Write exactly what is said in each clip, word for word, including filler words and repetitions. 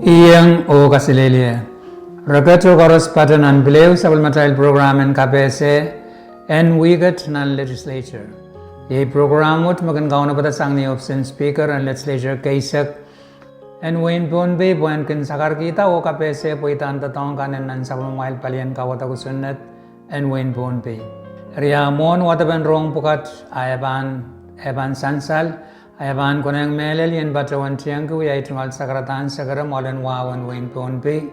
Iang oh kaselehlie. Re ket oh koaros patehng nan pil ehu sapwellimatail prokram en kapehse en wihk et nan Legislature. Iei prokram wet me kin kaunopada sang ni ohpis en Speaker en Legislature keisek en wehin Pohnpei pwehn kin sakarkihda oh kapehse pweidahn doadoahk kan en nan sapwellimamwail palien kauwada kosonned en wehin Pohnpei. Eri a mwohn wadepen rohng pwukat a e pahn, e pahn sansal, a e pahn konehng mehlel ien patohwan tiengki wiawi tungoal sakaradahn sekere mwoalen wahu en wehin Pohnpei.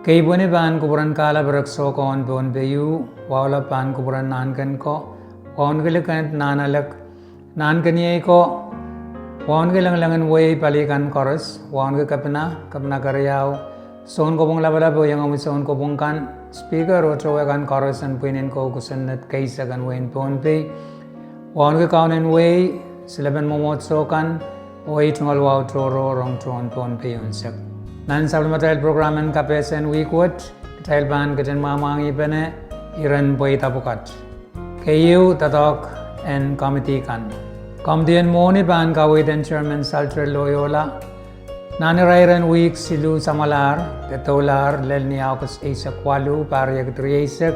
Keipweni pahn kupwuren Kahlap, Erek Sohko en Pohnpei U, Waulap pahn kupwuren Nahnken ko, Wauneki Likend, Nahnalek, Nahnkeniei ko, Wauneki Lengileng en Wehi, pali kan koaros, Wauneki Kepina, Kepina Keriau, Sounkopwung Lapalap oh iengomwi sounkopwung kan, Speaker oh towe kan koaros en pwihn en kou kosonned keisek en wehin Pohnpei, Wauneki Kaun en Wehi, silepen mwomwohdiso kan, oh iei tungoal wahu tohrohr ong tohn Pohnpei unsek. Nan sapwellimatail prokram en kapehse en wihk wet, kitail pahn ketin mwahmwahngihpene iren pweida pwukat. Keieu, doadoahk en komidi kan. Komidi en mwohni pahn kaweid en Chairman Salter Loyola nan irairen wihk siluh samwalahr de doulahr lel ni August eisek waluh, pahr riekid rieisek,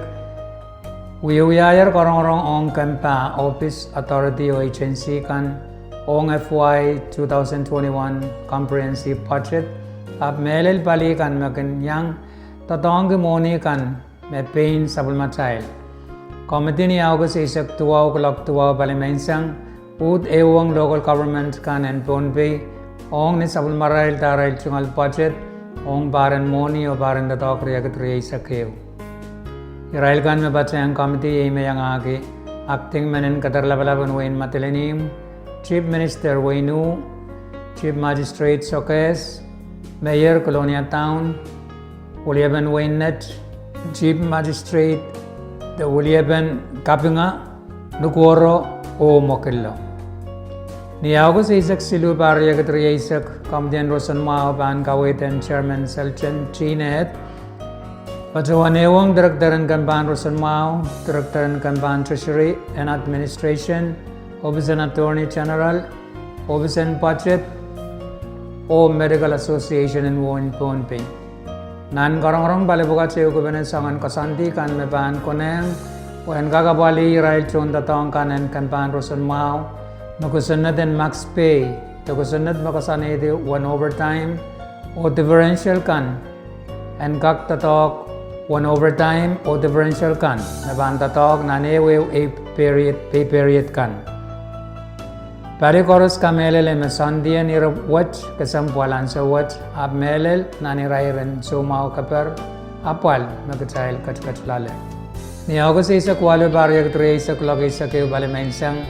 wiewiahier karongorong ong kempa ohpis, authority oh agency kan ong FY two thousand twenty-one comprehensive budget, ahpw mehlel pali kan me kin iang doadoahngki mwohni kan me pein sapwellimatail. Komidi ni August eisek duwau, kuloak duwau palimenseng, uhd ehuong local government kan en Pohnpei ong ni sapwellimarail dahrail tungoal budget ong pahr en mwohni oh pahr en doadoahk riekid rieisek ehu. Irail kan me patehng komidi iei me iangahki Acting Menin Keder Lapalap en wehin Madolenihmw, Chief Minister wehin U, Chief Magistrate Sokehs, Mayor Kolonia Town, weliepen wehin Net, Chief Magistrate de weliepen kapinga, Nukuoro oh Mwokillo. Ni August eisek siluh, pahr riekid rieisek, komidi en roson mwahu pahn kaweid en Chairman Selton T. Ned patohwan ehuong Director en kempahn roson mwahu, Director en kempahn Treasury and Administration, Ohpis en Attorney General, Ohpis en Budget, oh Medical Association en wehin Pohnpei. Nan karongorong pali pwukat ehu kupene soangen koasoandi kan me pahn konehng pwehn kak apwalih irail tohndoadoahk kan en kempahn roson mwahu, me kosonned en max pay, de kosonned me koasoanehdi uwen overtime oh differential kan, en kak doadoahk uwen overtime oh differential kan me pahn doadoahk nan ehuehu pay period, pay period kan. Pali koaros kamehlele me soandien ire wet kesempwal ansou wet, ahpw mehlel nan irairen soumwahu keper apwal me kitail ketiket loale. Ni August eisek waluh, pahr riekid rieisek, kuloak eisek ehu palimenseng,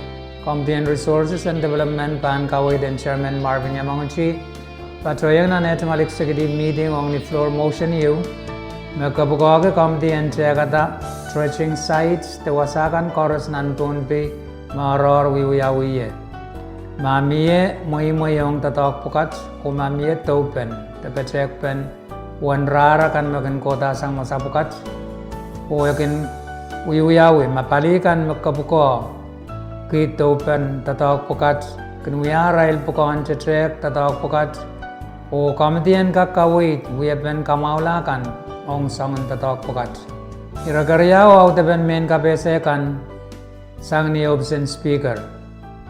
komidi en Resources and Development pahn kaweid en Chairman Marvin Yamaguchi patohieng nan eh tungoal executive meeting ong ni floor motion ieu me kepwukoahki komidi en tehkada dredging sites de wasa kan koaros nan Pohnpei me oaroahr wiewiawi ie. Ma mie mweimwei ong doadoahk pwukat oh ma mie doupen de petehkpen uwen rahra kan me kin kohdahsang wasa pwukat oh e kin wiewiawi, ma pali kan me kepwukoahki doupen doadoahk pwukat, kin wia arail pwukoahn tetehk doadoahk pwukat, oh komidi en kak kaweid wiepen kamwahula kan ong soangen doadoahk pwukat. Ire keriau, audepen mehn kapehse kan sang ni ohpis en Speaker.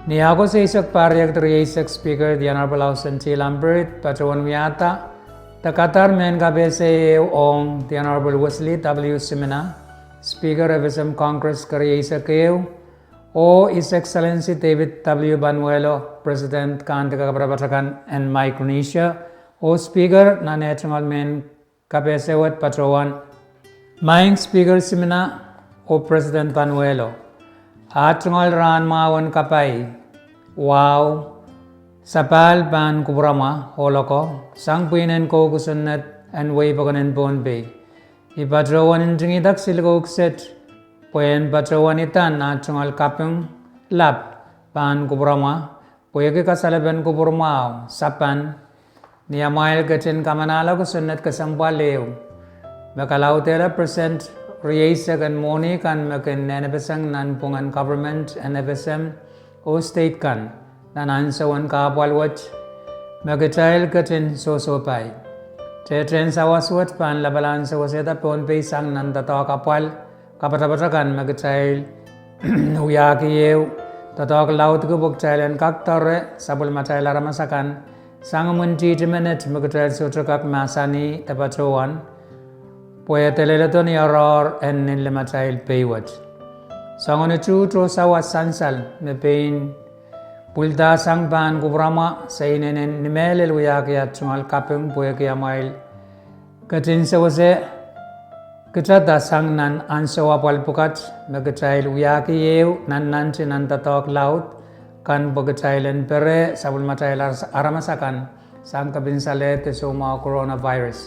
Ni August eisek, pahr riekid rieisek, Speaker the Honorable Housen T. Lambert patohwan wiahda de kadar mehn kapehse ehu ong the Honorable Wesley W. Simina, Speaker FSM Congress kerieisek ehu, oh His Excellency David W. Panuelo, President Kahnde Kakaparapatakan en Micronesia, oh Speaker nan eh tungoal mehn kapehse wet patohwan. Maing Speaker Simina oh President Panuelo, ah tungoal rahn mwahu en kapai, wahu, sapahl pahn kupwuramwa ohloko sang pwihn en kou kosonned en wehi pokon en Pohnpei. I patohwan ntingihda kisinlikou kiset pwehn patohwan idan ah tungoal kaping lap pahn kupwuramwa pwehki kasalepen kupwur mwahu, sapan, ni amwail ketin kamanahla kosonned kesempwal ehu me kalaudehla percent rieisek en mwohni kan me kin nehnepeseng nanpwungen government en FSM oh state kan nan ansou en kahpwal wet me kitail ketin sohsohpai. Tehtehn sawas wet pahn lapalahn sewesehda Pohnpei sang nan doadoahk apwal kapatapat akan me kitail wiahki ehu doadoahk laudki pwe kitail en kak doare sapwellimatail aramas akan sang imwintihti menet me kitail sohte kak mahsanih de patohwan pwe e leledo ni oaroahr en nin limatail Pohnpei wet. Soangen tuht oh sawas sansal me pein pwilda sang pahn kupwuramwa se inenen ni mehlel wiahki at tungoal kaping pwehki amwail ketin sewese kitada sang nan ansou apwal pwukat me kitail wiahki ehu nannanti nan doadoahk laud kan pwe kitail en pere sapwellimatail aramas akan sang kepin salehd de soumwahu coronavirus.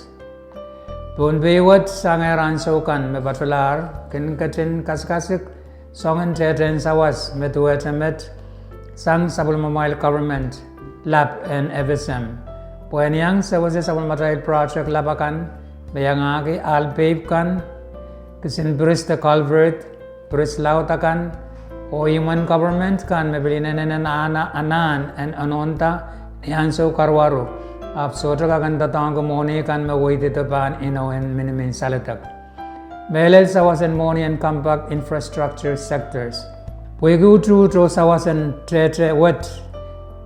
Pohnpei wet sangehr ansou kan me patohlahr kin ketin kasikasik soangen tehtehn sawas me duwehte met sang sapwellimamwail government lap en FSM pwe en iang sewese sapwellimatail project lap akan me iangahki ahl peip kan, kisin piris de culvert, piris laud akan, oh imwen government kan me pil inenen anahn en onohnda ni ansou karuwaru, ahpw sohte kak en doadoahngki mwohni kan me weidehdo pahn inou en minimin saledek. Mehlel sawas en mwohni en compact infrastructure sectors. Pwehki tuht oh sawas en tehte wet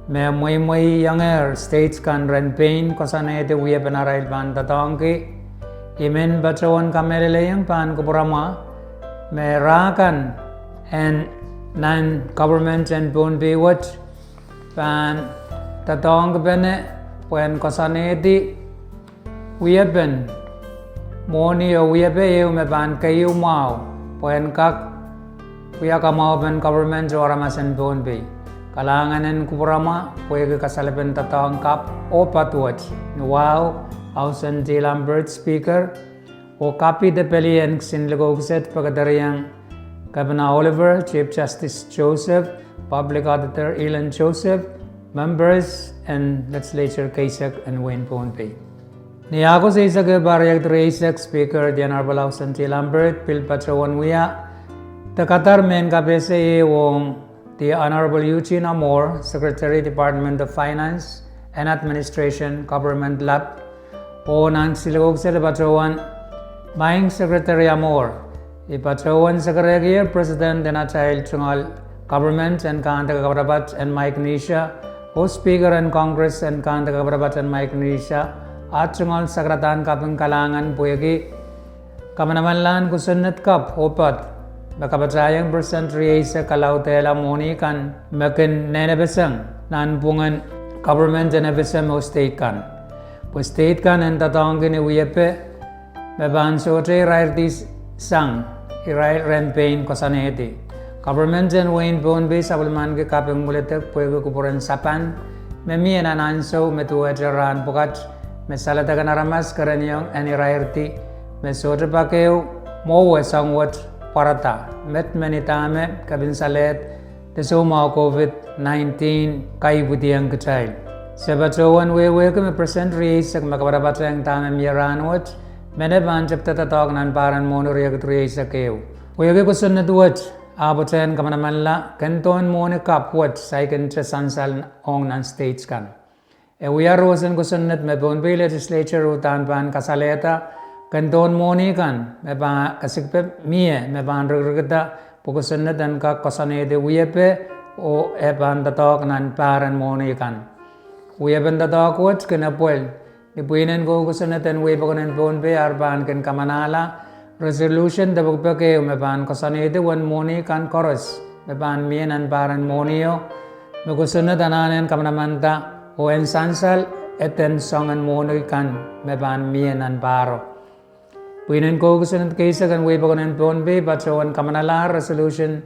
me mweimweiengehr state kan ren pein koasoanehdi wiepen arail pahn doadoahngki, I men patohwan kamehlelehiong pahn kupwuramwa me rah kan en nan government en Pohnpei wet pahn doadoahngkipene pwehn koasoanehdi wiepen mwohni oh wiepe ehu me pahn keieu mwahu pwehn kak wia kamwahupen government oh aramas en Pohnpei. Kalahngan en kupwuramwa pwehki kasalepen doadoahk kapw oh poad wet ni wahu, Austen T. Lambert, Speaker, oh kapide pelien kisin likou kiset pekedereiong Kepina Oliver, Chief Justice Joseph, Public Auditor Elin Joseph, members en legislature keisek en wehin Pohnpei. Ni Ahkos eisek ehu, pahr riekid rieisek, Speaker, the Honorable Austen T. Lambert pil patohwan wia de kadar mehn kapehse ehu ong the Honorable Eugene Amor, Secretary, Department of Finance and Administration, Government Lap, oh nan kisin likou kiset e patohwan maing Secretary Amor, I patohwan sekerehkier President en atail tungoal government en Kandahk Kapatapat en Micronesia oh Speaker en Congress en Kandahk Kapatapat en Micronesia, ah tungoal sakaradahn kaping kalahngan pwehki kamanamanlahn kosonned kapw oh poad me kapatahiong percent rieisek kalaudehla mwohni kan me kin nehnepeseng nanpwungen government en FSM oh state kan, pwe state kan en doadoahngki ni wiepe me pahn sohte irairdi sang irail ren pein koasoanehdi. Government en wehin Pohnpei sapwellimaniki kaping mwuledek pwehki kupwuren sapan me mie nan ansou me duwehte rahn pwukat me saledek en aramas kereniong en irairdi me sohte pak ehu mwowe soang wet pwarada met me ni dahme kepin salehd de soumwahu COVID nineteen kaipwidiong kitail. Se patohwan wehwehki me percent rieisek me kapatapatehng dahme mie rahnwet mehn e pahn tepda doadoahk nan pahr en mwohni riekid rieisek ehu. Pwehki kosonned wet ahpwtehn kamanamanla kendohn mwohni kapw wet saikinte sansal ong nan states kan. E wia roson kosonned me Pohnpei Legislature uhdahn pahn kasalehda kendohn mwohni kan me pahn kasikpe mie me pahn rikirikda pwe kosonned en kak koasoanehdi wiepe oh e pahn doadoahk nan pahr en mwohni kan. Wiepen doadoahk wet kin epwel ni pwihn en kou kosonned en wehi pokon en Pohnpei ar pahn kin kamanahla resolution de pekipek ehu me pahn koasoanehdi uwen mwohni kan koaros me pahn mie nan pahr en mwohnio me kosonned anahne en kamanamanda oh en sansal eden soangen mwohni kan me pahn mie nan pahro. Pwihn en kou kosonned keisek en wehi pokon en Pohnpei patohwan kamanalahr resolution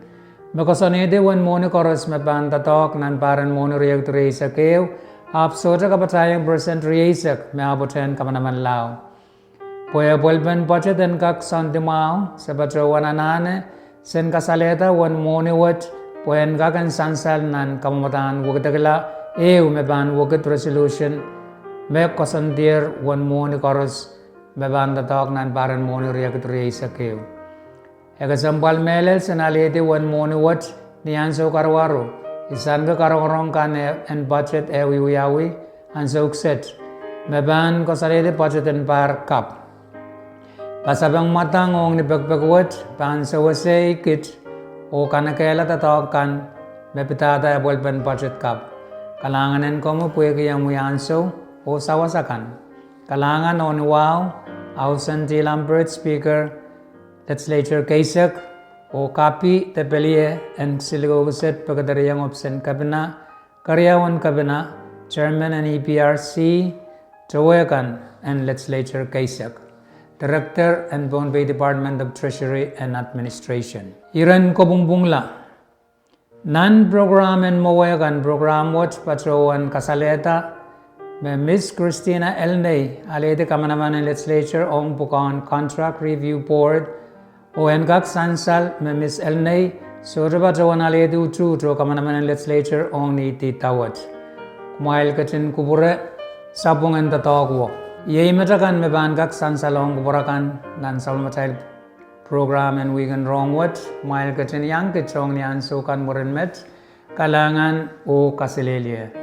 me koasoanehdi uwen mwohni koaros me pahn doadoahk nan pahr en mwohni riekid rieisek ehu, ahpw sohte kapatahiong percent rieisek me ahpwtehn kamanamanlao. Pwe epwelpen budget en kak soandi mwahu, se patohwan anahne sen kasalehda uwen mwohni wet pwe en kak en sansal nan kamwadahn wekidekla ehu me pahn wekid resolution me koasoandier uwen mwohni koaros me pahn doadoahk nan pahr en mwohni riekid rieisek ehu. E kesempwal mehlel sen alehdi uwen mwohni wet ni ansou karuwaru, isanki karongorong kan en budget eh wiewiawi ansou kiset. Me pahn kasalehdi budget en pahr kapw. Pasapeng mwadang ong ni pekipek wet pahn sewesei kit oh kanekehla doadoahk kan me pidada epwelpen budget kapw. Kalahngan en komwi pwehki omwi ansou oh sawas akan. Kalahngan oh ni wahu, Ausen D. Lambert, Speaker, Legislature keisek, oh Kapi de Pelie en Silikoukiset Pekedereiong Ohpis en Kepina, Keriaun Kepina, Chairman en E P R C, towe kan en Legislature keisek, Director en Pohnpei Department of Treasury and Administration. Iren kopwungpwungla. Nan program en mwowe kan, program wet patohwan kasalehda me Miss Christina Elnei alehdi kamanaman en Legislature ong pwukoahn Contract Review Board, oh en kak sansal me Miss Elnei sohte patohwan alehdi utuht oh kamanaman en Legislature ong ni idawet. Kumwail ketin kupwure sapwung en doadoahk wo. Iei met akan me pahn kak sansalohng kupwur akan nan sapwellimatail program en wihk en rohng wet. Kumwail ketin iang kit ong ni ansou kan mwurin met. Kalahngan oh kaselehlie.